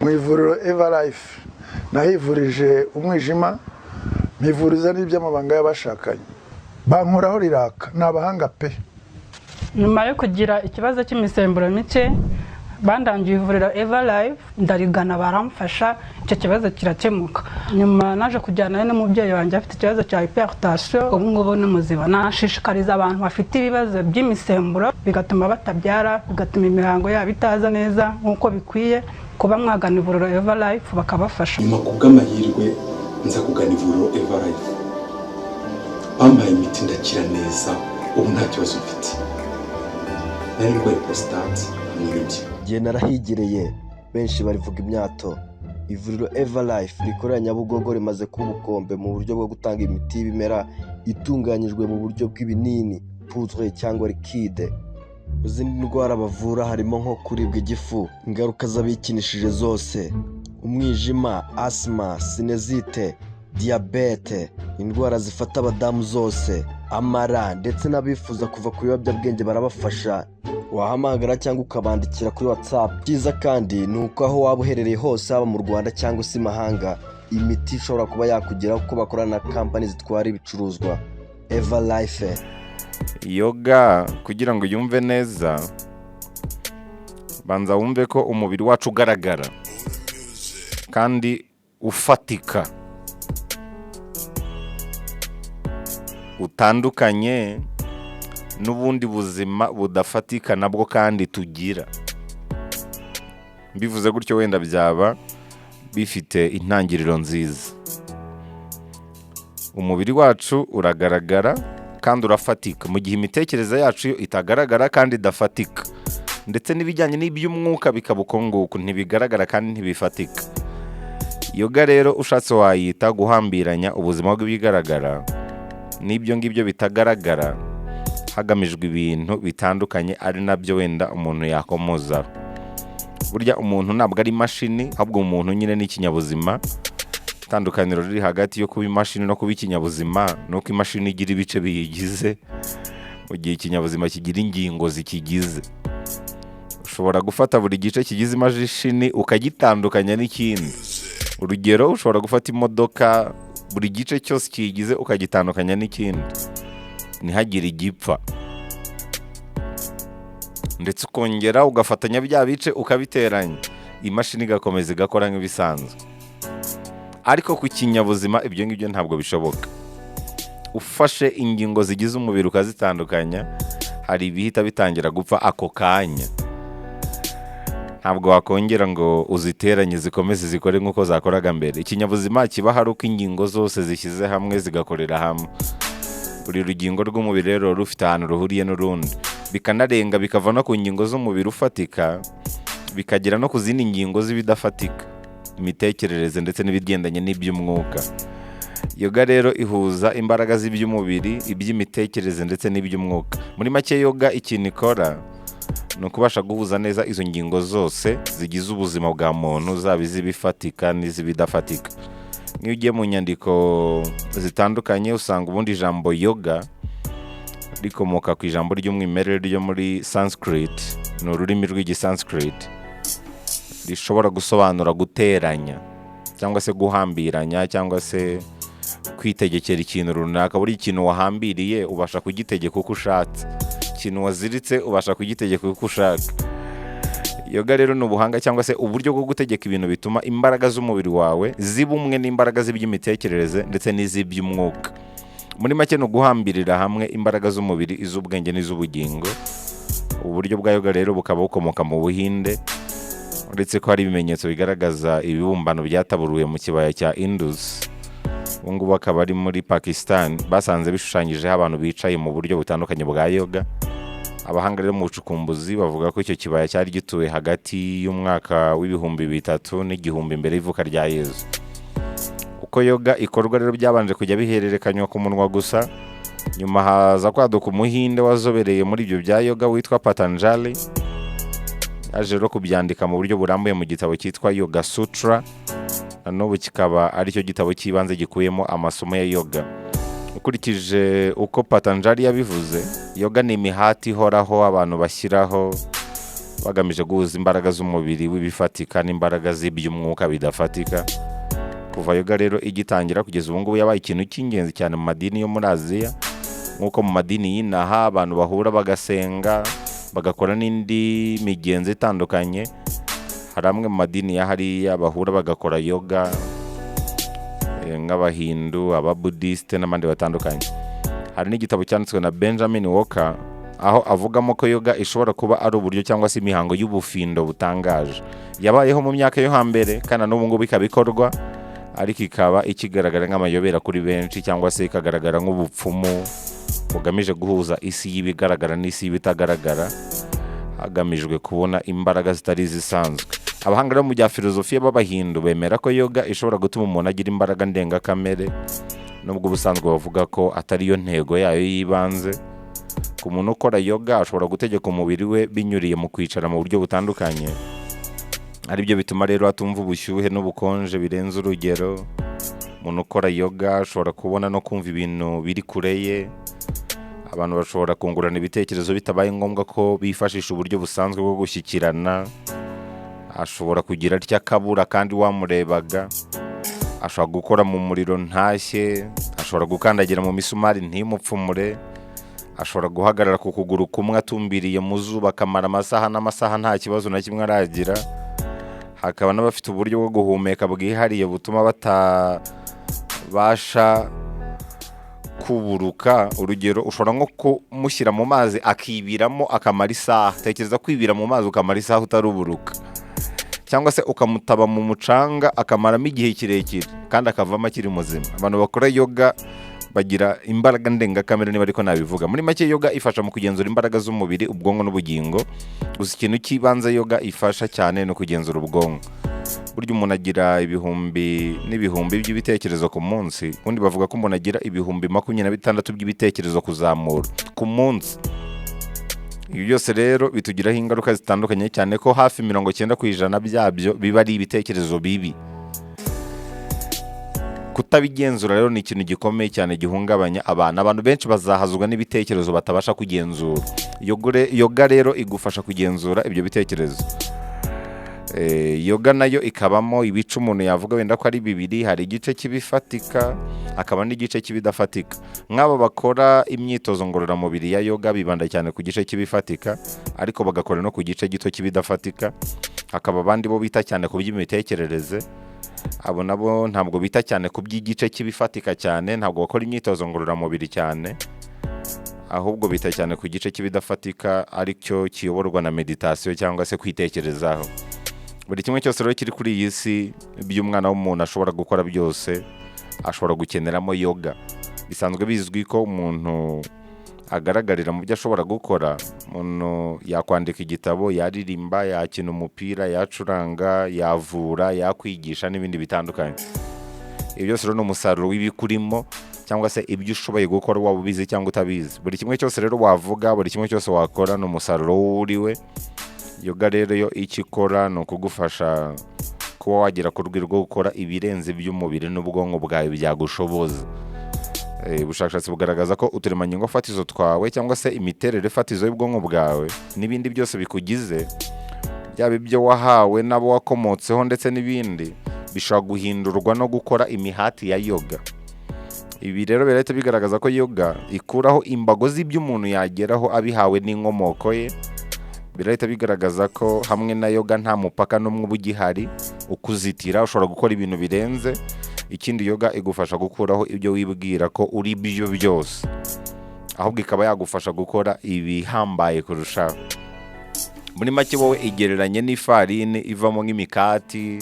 Mu ivuriro Eva Life nahivurije umwijima, mpivuriza n'iby'amabanga y'abashakanye, bankoraho riraka, ni abahanga pe. Nyuma yo kugira ikibazo cy'imisemburo mike, bandangiye ivuriro Eva Life, ndarigana, baramfasha, icyo kibazo kirakemuka. Nyuma naje kujyanayo n'umubyeyi wanjye afite ikibazo cya hypertension, ubu ngubu ni muzima. Nashishikariza abantu bafite ibibazo by'imisemburo bigatuma batabyara, bigatuma imihango yabo itaza neza nk'uko bikwiye, kuba mwagana ivuriro Eva Life bakabafasha. Nyuma ku bw'amahirwe nza kugana ivuriro Eva Life, bampaye imiti ndakira neza, ubu nta kibazo mfite. Nari ndwaye prostate hamwe n'impyiko. Igihe narahigereye, benshi barivuga imyato. Ivuriro Eva Life rikorera Nyabugogo rimaze kuba ubukombe mu buryo bwo gutanga imiti y'ibimera itunganyijwe mu buryo bw'ibinini, poudre cyangwa liquide. Mu zindi ndwara bavura harimo nko kuribwa igifu, ingaruka z'abikinishije zose, umwijima, asima, sinusite, diyabete, indwara zifata abadamu zose, amara, ndetse n'abifuza kuva ku biyobyabwenge barabafasha. Wahamagara cyangwa ukabandikira kuri WhatsApp. Byiza kandi ni uko aho waba uherereye hose, haba mu Rwanda cyangwa se imahanga, imiti ishobora kuba yakugeraho kuko bakorana na kampani zitwara ibicuruzwa. Eva Life. Yoga, kugira ngo uyumve neza, banza wumve ko umubiri wacu ugaragara kandi ufatika, utandukanye n'ubundi buzima budafatika nabwo kandi tugira. Mbivuze gutyo wenda byaba bifite intangiriro nziza. Umubiri wacu uragaragara kandi urafatika, mu gihe imitekerereze yacu yo itagaragara kandi idafatika, ndetse n'ibijyanye n'iby'umwuka bikaba uko nguko, ntibigaragara kandi ntibifatika. Yoga rero ushatse wayita guhambiranya ubuzima bw'ibigaragara n'ibyo ngibyo bitagaragara, hagamijwe ibintu bitandukanye, ari nabyo wenda umuntu yakomozaho. Burya umuntu ntabwo ari imashini, ahubwo umuntu nyine ni ikinyabuzima. Itandukaniro riri hagati yo kuba imashini no kuba ikinyabuzima ni uko imashini igira ibice biyigize, mu gihe ikinyabuzima kigira ingingo zikigize. Ushobora gufata buri gice kigize imashini ukagitandukanya n'ikindi. Urugero, ushobora gufata imodoka, buri gice cyose kiyigize ukagitandukanya n'ikindi, ntihagire igipfa, ndetse ukongera ugafatanya bya bice ukabiteranya, imashini igakomeza igakora nk'ibisanzwe. Ariko ku kinyabuzima ibyo ngibyo ntabwo bishoboka. Ufashe ingingo zigize umubiri ukazitandukanya, hari ibihita bitangira gupfa ako kanya. Ntabwo wakongera ngo uziteranye zikomeze zikore nk'uko zakoraga mbere. Ikinyabuzima kiba hari uko ingingo zose zishyize hamwe zigakorera hamwe. Buri rugingo rw'umubiri rero rufite ahantu ruhuriye n'urundi, bikanarenga bikava no ku ngingo z'umubiri ufatika, bikagera no ku zindi ngingo z'ibidafatika, imitekerereze ndetse n'ibigendanye n'iby'umwuka. Yoga rero ihuza imbaraga z'iby'umubiri, iby'imitekerereze ndetse n'iby'umwuka. Muri make, yoga ikintu ikora ni ukubasha guhuza neza izo ngingo zose zigize ubuzima bwa muntu, zaba iz'ibifatika n'iz'ibidafatika. Nk'iyo ugiye mu nyandiko zitandukanye, usanga ubundi ijambo yoga rikomoka ku ijambo ry'umwimerere ryo muri Sanskrit, ni ururimi rw'igisanskrit, rishobora gusobanura guteranya cyangwa se guhambiranya cyangwa se kwitegekera ikintu runaka. Buri kintu wahambiriye ubasha kugitegeka uko ushatse, ikintu waziritse ubasha kugitegeka uko ushaka. Yoga rero ni ubuhanga cyangwa se uburyo bwo gutegeka ibintu bituma imbaraga z'umubiri wawe ziba umwe n'imbaraga z'iby'imitekerereze ndetse n'iz'iby'umwuka. Muri make, ni uguhambirira hamwe imbaraga z'umubiri, iz'ubwenge n'iz'ubugingo. Uburyo bwa yoga rero bukaba bukomoka mu Buhinde, uretse ko hari ibimenyetso bigaragaza ibibumbano byataburuwe mu kibaya cya Indus, ubu ngubu akaba ari muri Pakistan, basanze bishushanyijeho abantu bicaye mu buryo butandukanye bwa yoga. Abahanga rero mu bucukumbuzi bavuga ko icyo kibaya cyari gituwe hagati y'umwaka w'3000 n'1000 mbere y'ivuka rya Yezu. Uko yoga ikorwa rero byabanje kujya bihererekanywa ku munwa gusa, nyuma haza kwaduka Umuhinde wazobereye muri ibyo bya yoga witwa Patanjali. Yaje rero kubyandika mu buryo burambuye mu gitabo cyitwa Yoga Sutra, na n'ubu kikaba aricyo gitabo cy'ibanze gikubiyemo amasomo ya yoga. Ukurikije uko Patanjali yabivuze, yoga ni imihati ihoraho abantu bashyiraho Bagamije guhuza imbaraga z'umubiri w'ibifatika n'imbaraga z'iby'umwuka bidafatika. Kuva yoga rero igitangira kugeza ubu ngubu, yabaye ikintu cy'ingenzi cyane mu madini yo muri Aziya. Nk'uko mu madini y'inaha abantu bahura bagasenga, bagakora n'indi migenzo itandukanye, hari amwe mu madini ya hariya bahura bagakora yoga, nk'Abahindu, Ababudisite n'abandi batandukanye. Hari n'igitabo cyanditswe na Benjamin Walker, aho avugamo ko yoga ishobora kuba ari uburyo cyangwa se imihango y'ubufindo butangaje yabayeho mu myaka yo hambere, kandi na n'ubu ngubu ikaba ikorwa, ariko ikaba ikigaragara nk'amayobera kuri benshi, cyangwa se ikagaragara nk'ubupfumu bugamije guhuza isi y'ibigaragara n'isi y'ibitagaragara, hagamijwe kubona imbaraga zitari izisanzwe. Abahanga rero mu bya filozofiya b'Abahindu bemera ko yoga ishobora gutuma umuntu agira imbaraga ndengakamere, nubwo ubusanzwe bavuga ko atari yo ntego yayo y'ibanze. Ku muntu ukora yoga, ashobora gutegeka umubiri we binyuriye mu kwicara mu buryo butandukanye, aribyo bituma rero atumva ubushyuhe n'ubukonje birenze urugero. Umuntu ukora yoga ashobora kubona no kumva ibintu biri kure ye. Abantu bashobora kungurana ibitekerezo bitabaye ngombwa ko bifashisha uburyo busanzwe bwo gushyikirana. Ashobora kugira atya akabura kandi wamurebaga. Ashobora gukora mu muriro ntashye. Ashobora gukandagira mu misumari ntimupfumure. Ashobora guhagarara ku kuguru kumwe atumbiriye mu zuba, akamara amasaha n'amasaha nta kibazo na kimwe aragira. Hakaba n'abafite uburyo bwo guhumeka bwihariye butuma batabasha kuburuka. Urugero, ushobora nko kumushyira mu mazi akibiramo akamara isaha. Tekereza kwibira mu mazi ukamara isaha utaruburuka, cyangwa se ukamutaba mu mucanga akamaramo igihe kirekire kandi akavamo akiri muzima. Abantu bakora yoga bagira imbaraga ndengakamere, niba ariko nabivuga. Muri make, yoga ifasha mu kugenzura imbaraga z'umubiri, ubwonko n'ubugingo. Gusa ikintu cy'ibanze yoga ifasha cyane ni ukugenzura ubwonko. Burya umuntu agira ibihumbi n'ibihumbi by'ibitekerezo ku munsi. Ubundi bavuga ko umuntu agira 26,000 by'ibitekerezo kuzamura ku munsi. Ibi byose rero bitugiraho ingaruka zitandukanye, cyane ko hafi 90% byabyo biba ari ibitekerezo bibi. Kutabigenzura rero ni ikintu gikomeye cyane gihungabanya abantu. Abantu benshi bazahazwa n'ibitekerezo batabasha kugenzura. Yoga rero igufasha kugenzura ibyo bitekerezo. Yoga nayo ikabamo ibice umuntu yavuga wenda ko ari bibiri: hari igice cy'ibifatika, hakaba n'igice cy'ibidafatika. Nk'abo bakora imyitozo ngororamubiri ya yoga bibanda cyane ku gice cy'ibifatika, ariko bagakora no ku gice gito cy'ibidafatika. Hakaba abandi bo bita cyane ku by'imitekerereze. Abo nabo ntabwo bita cyane ku by'igice cy'ibifatika cyane, ntabwo bakora imyitozo ngororamubiri cyane, ahubwo bita cyane ku gice cy'ibidafatika, aricyo kiyoborwa na meditasiyo cyangwa se kwitekerezaho. Buri kimwe cyose rero kiri kuri iyi si, by'umwana w'umuntu ashobora gukora byose, ashobora gukeneramo yoga. Bisanzwe bizwi ko umuntu agaragarira mu byo ashobora gukora. Umuntu yakwandika igitabo, yaririmba, yakina umupira, yacuranga, yavura, yakwigisha n'ibindi bitandukanye. Ibi byose rero ni umusaruro w'ibikurimo, cyangwa se ibyo ushoboye gukora, waba ubizi cyangwa utabizi. Buri kimwe cyose rero wavuga, buri kimwe cyose wakora, ni umusaruro w'uriwe. Yoga rero yo icyo ikora ni ukugufasha kuba wagera ku rwego rwo gukora ibirenze iby'umubiri n'ubwonko bwawe byagushoboza. Ubushakashatsi bugaragaza ko uturemangingo fatizo twawe, cyangwa se imiterere fatizo y'ubwonko bwawe n'ibindi byose bikugize, byaba ibyo wahawe n'abo wakomotseho ndetse n'ibindi, bishobora guhindurwa no gukora imihati ya yoga. Ibi rero birahita bigaragaza ko yoga ikuraho imbago z'ibyo umuntu yageraho abihawe n'inkomoko ye. Birahita bigaragaza ko hamwe na yoga nta mupaka n'umwe uba ugihari ukuzitira, ushobora gukora ibintu birenze. Ikindi, yoga igufasha gukuraho ibyo wibwira ko uri byo byose, ahubwo ikaba yagufasha gukora ibihambaye kurushaho. Muri make, wowe igereranye n'ifarini ivamo nk'imikati,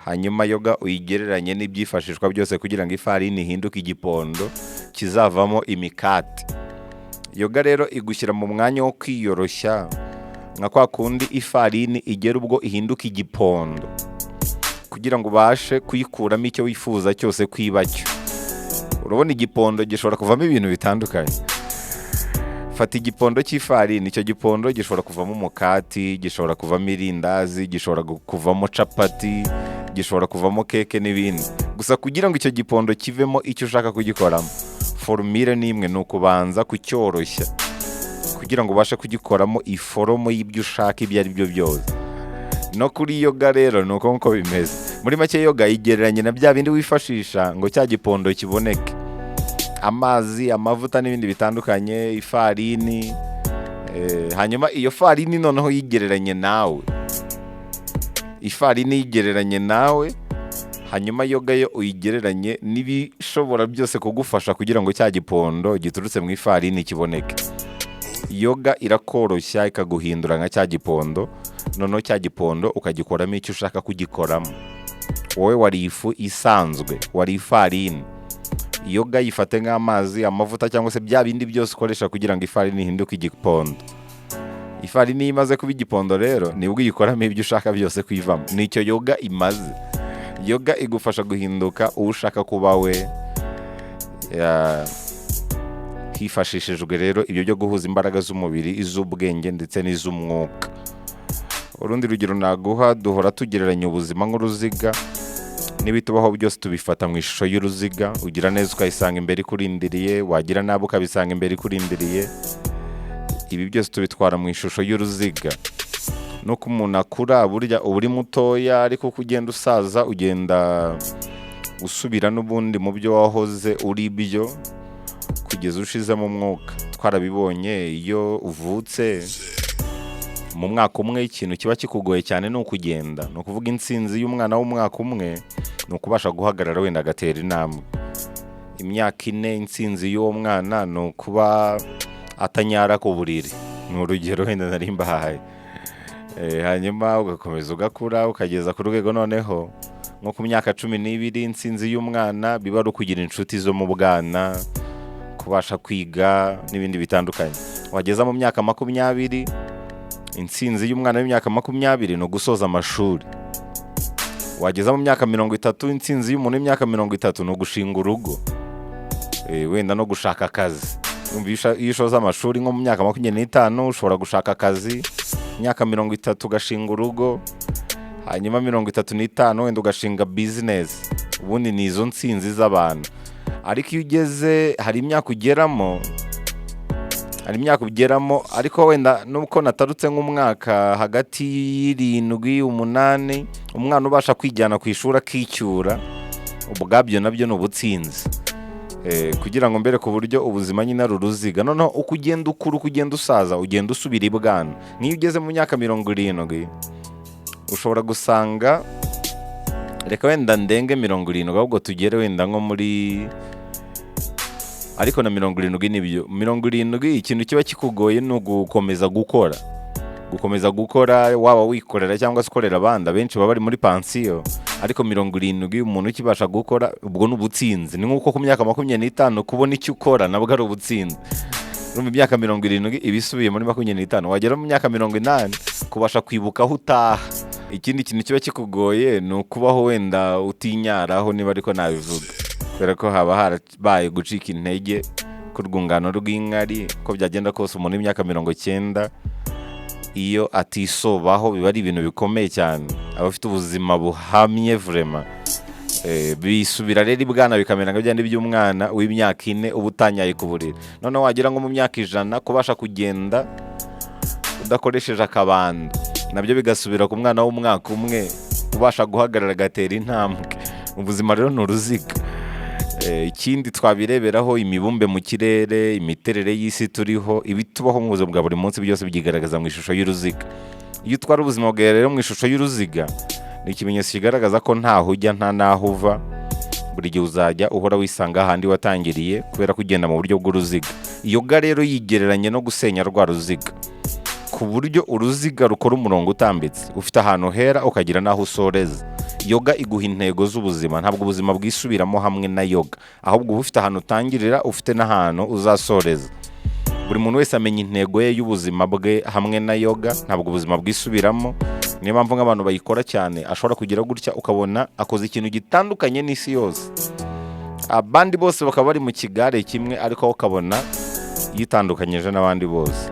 hanyuma yoga uyigereranye n'ibyifashishwa byose kugira ngo ifarini ihinduke igipondo kizavamo imikati. Yoga rero igushyira mu mwanya wo kwiyoroshya, nka kwa kundi ifarini igera ubwo ihinduka igipondo, kugira ngo ubashe kuyikuramo icyo wifuza cyose kwiba cyo. Urabona, igipondo gishobora kuvamo ibintu bitandukanye. Fata igipondo cy'ifarini, icyo gipondo gishobora kuvamo umukati, gishobora kuvamo irindazi, gishobora kuvamo capati, gishobora kuvamo keke n'ibindi. Gusa kugira ngo icyo gipondo kivemo icyo ushaka kugikoramo, formule ni imwe: ni ukubanza kucyoroshya kugira ngo kivemo icyo ushaka. Kugira ngo ubashe kugikoramo iforomo y'ibyo ushaka ibyo ari byo byose. No kuri yoga rero ni uko nguko bimeze. Muri make, yoga igereranye na bya bindi wifashisha ngo cya gipondo kiboneke: amazi, amavuta n'ibindi bitandukanye, ifarini. Hanyuma iyo farini noneho yigereranye nawe, ifarini yigereranye nawe, hanyuma yoga yo uyigereranye n'ibishobora byose kugufasha kugira ngo cya gipondo giturutse mu ifarini kiboneke. Yoga irakoroshya, ikaguhindura nka cya gipondo, noneho cya gipondo ukagikoramo icyo ushaka kugikoramo. Wowe wari ifu isanzwe, wari ifarini. Yoga yifate nk'amazi, amavuta cyangwa se bya bindi byose ukoresha kugira ngo ifarini ihinduke igipondo. Ifarini iyo imaze kuba igipondo rero, nibwo uyikoramo ibyo ushaka byose kuyivamo. Nicyo yoga imaze. Yoga igufasha guhinduka uwo ushaka kuba we. Hifashishijwe rero ibyo byo guhuza imbaraga z'umubiri, iz'ubwenge ndetse n'iz'umwuka. Urundi rugero naguha: duhora tugereranya ubuzima nk'uruziga. N'ibitubaho byose tubifata mu ishusho y'uruziga. Ugira neza ukayisanga imbere ikurindiriye, wagira nabi ukabisanga imbere ikurindiriye. Ibi byose tubitwara mu ishusho y'uruziga. Nuko umuntu akura, burya uba uri mutoya, ariko uko ugenda usaza ugenda usubira n'ubundi mu byo wahoze uri byo kugeza ushizemo umwuka. Twarabibonye, iyo uvutse mu mwaka umwe, ikintu kiba kikugoye cyane ni ukugenda. Ni ukuvuga intsinzi y'umwana w'umwaka umwe ni ukubasha guhagarara, wenda agatera intambwe. Imyaka 4, intsinzi y'uwo mwana ni ukuba atanyara ku buriri. Ni urugero wenda nari mbahaye. Hanyuma ugakomeza ugakura, ukageza ku rwego noneho nko ku myaka 12, intsinzi y'umwana biba ari ukugira inshuti zo mu bwana, kubasha kwiga n'ibindi bitandukanye. Wageza mu myaka 20, intsinzi y'umwana w'imyaka 20 ni ugusoza amashuri. Wageza mu myaka 30, intsinzi y'umuntu w'imyaka 30 ni ugushinga urugo, wenda no gushaka akazi. Urumva iyo ushoza amashuri nko mu myaka 25 ushobora gushaka akazi, imyaka 30 ugashinga urugo, hanyuma 35 wenda ugashinga bizinesi. Ubundi ni izo ntsinzi z'abantu. Ariko iyo ugeze, hari imyaka ugeramo, ariko wenda nuko natarutse nk'umwaka hagati y'7, 8, umwana ubasha kwijyana ku ishuri akicyura, ubwabyo nabyo ni ubutsinzi. Kugira ngo mbere ku buryo ubuzima nyine ari uruziga. Noneho uko ugenda ukura, uko ugenda usaza, ugenda usubira ibwana. Nk'iyo ugeze mu myaka 70 ushobora gusanga, reka wenda ndenge 70, ahubwo tugere wenda nko muri, ariko na 70 nibyo, 70 ikintu kiba kikugoye ni ugukomeza gukora, gukomeza gukora, waba wikorera cyangwa se ukorera abandi. Abenshi baba bari muri pansiyo, ariko 70 umuntu ukibasha gukora, ubwo ni ubutsinzi. Ni nk'uko ku myaka 25 kubona icyo ukora nabwo ari ubutsinzi. Urumva imyaka 70 iba isubiye muri 25. Wagera mu myaka 80, kubasha kwibuka aho utaha. Ikindi kintu kiba kikugoye ni ukubaho wenda utinyaraho, niba ariko nabivuga, kubera ko haba harabaye gucika intege k'urwungano rw'inkari. Uko byagenda kose, umuntu w'imyaka 90 iyo atisobaho biba ari ibintu bikomeye cyane, aba afite ubuzima buhamye vraiment. Bisubira rero ibwana, bikamera nka byandi by'umwana w'imyaka 4 uba utanyaye ku buriri. Noneho wagira ngo mu myaka 100, kubasha kugenda udakoresheje akabando nabyo bigasubira ku mwana w'umwaka umwe ubasha guhagarara agatera intambwe. Ubuzima rero ni uruziga. Ikindi twabireberaho, imibumbe mu kirere, imiterere y'isi turiho, ibitubaho mu buzima bwa buri munsi byose byigaragaza mu ishusho y'uruziga. Iyo utwara ubuzima bwawe rero mu ishusho y'uruziga, ni ikimenyetso kigaragaza ko ntaho ujya nta n'aho uva. Buri gihe uzajya uhora wisanga ahandi watangiriye, kubera ko ugenda mu buryo bw'uruziga. Yoga rero yigereranye no gusenya rwa ruziga, ku buryo uruziga rukora umurongo utambitse, ufite ahantu hera ukagira n'aho usoreza. Yoga iguha intego z'ubuzima. Ntabwo ubuzima bwisubiramo hamwe na yoga, ahubwo uba ufite ahantu utangirira, ufite n'ahantu uzasoreza. Buri muntu wese amenya intego ye y'ubuzima bwe hamwe na yoga. Ntabwo ubuzima bwisubiramo. Niyo mpamvu nk'abantu bayikora cyane ashobora kugira gutya ukabona akoze ikintu gitandukanye n'isi yose, abandi bose bakaba bari mu kigare kimwe, ariko wowe ukabona yitandukanyije n'abandi bose.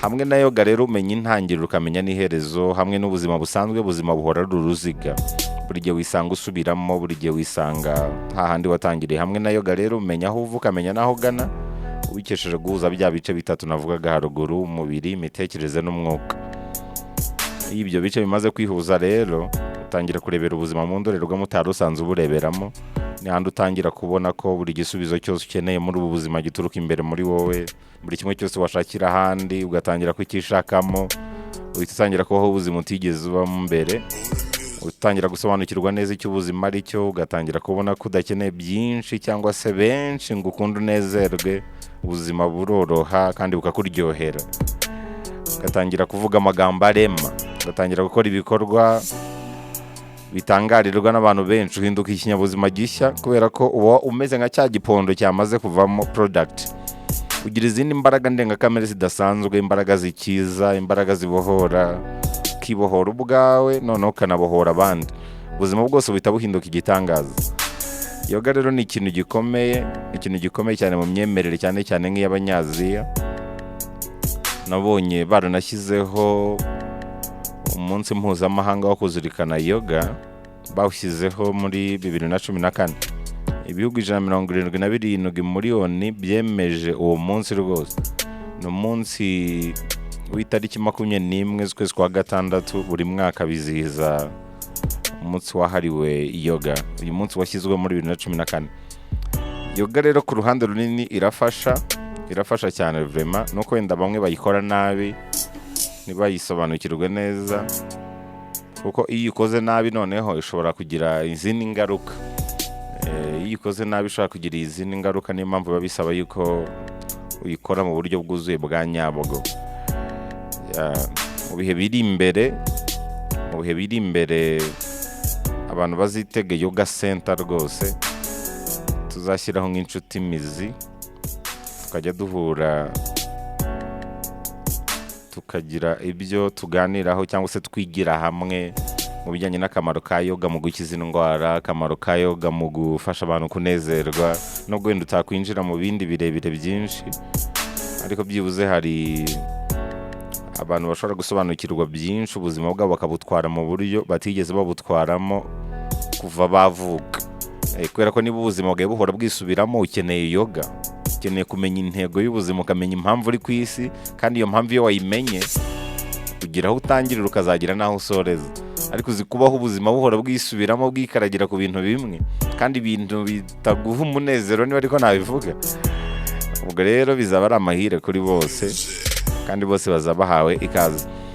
Hamwe na yoga rero umenya intangiriro, ukamenya n'iherezo. Hamwe n'ubuzima busanzwe, ubuzima buhora ari uruziga, buri gihe wisanga usubiramo, buri gihe wisanga hahandi watangiriye. Hamwe na yoga rero umenya aho uva, ukamenya n'aho ugana. Ubikesheje guhuza bya bice bitatu navugaga haruguru: umubiri, imitekerereze n'umwuka. Iyo ibyo bice bimaze kwihuza rero, utangira kurebera ubuzima mu ndorerwamo utari usanzwe ubureberamo. Ni handi utangira kubona ko buri gisubizo cyose ukeneye muri ubu buzima gituruka imbere muri wowe. Buri kimwe cyose washakira ahandi ugatangira kucyishakamo. Uhita utangira kubaho ubuzima utigeze ubamo mbere, utangira gusobanukirwa neza icyo ubuzima ari cyo, ugatangira kubona ko udakeneye byinshi cyangwa se benshi ngo ukunde unezerwe. Ubuzima buroroha kandi bukakuryohera, ugatangira kuvuga amagambo arema, ugatangira gukora ibikorwa bitangarirwa n'abantu benshi. Uhinduka ikinyabuzima gishya kubera ko uba umeze nka cya gipondo cyamaze kuvamo product. Ugira izindi mbaraga ndengakamere zidasanzwe, imbaraga zikiza, imbaraga zibohora, ukibohora ubwawe noneho ukanabohora abandi. Ubuzima bwose buhita buhinduka igitangaza. Yoga rero ni ikintu gikomeye, ikintu gikomeye cyane mu myemerere, cyane cyane nk'iy'Abanyaziya. Nabonye baranashyizeho umunsi mpuzamahanga wo kuzirikana yoga, bawushyizeho muri 2014. Ibihugu 177 muri ONU byemeje uwo munsi. Rwose ni umunsi w'itariki 21 z'ukwezi kwa gatandatu buri mwaka, bizihiza umunsi wahariwe yoga. Uyu munsi washyizweho muri 2014. Yoga rero ku ruhande runini irafasha, irafasha cyane vraiment, nuko wenda bamwe bayikora nabi, ntibayisobanukirwe neza, kuko iyo uyikoze nabi noneho ishobora kugira izindi ngaruka. Iyo uyikoze nabi ishobora kugira izindi ngaruka, niyo mpamvu biba bisaba yuko uyikora mu buryo bwuzuye bwa nyabwo. Mu bihe biri imbere, mu bihe biri imbere, abantu bazitege yoga center rwose tuzashyiraho nk'inshuti mizi, tukajya duhura, tukagira ibyo tuganiraho cyangwa se twigira hamwe mu bijyanye n'akamaro ka yoga mu gukiza indwara, akamaro ka yoga mu gufasha abantu kunezerwa. Nubwo wenda utakwinjira mu bindi birebire byinshi, ariko byibuze hari abantu bashobora gusobanukirwa byinshi, ubuzima bwabo bakabutwara mu buryo batigeze babutwaramo kuva bavuka. Kubera ko niba ubuzima bwawe buhora bwisubiramo, ukeneye yoga, ukeneye kumenya intego y'ubuzima, ukamenya impamvu uri ku isi. Kandi iyo mpamvu iyo wayimenye, ugira aho utangirira ukazagira n'aho usoreza. Ariko uzi kubaho ubuzima buhora bwisubiramo, bwikaragira ku bintu bimwe, kandi ibintu bitaguha umunezero, niba ariko nabivuga. Ubwo rero bizaba ari amahire kuri bose, kandi bose bazaba bahawe ikaze.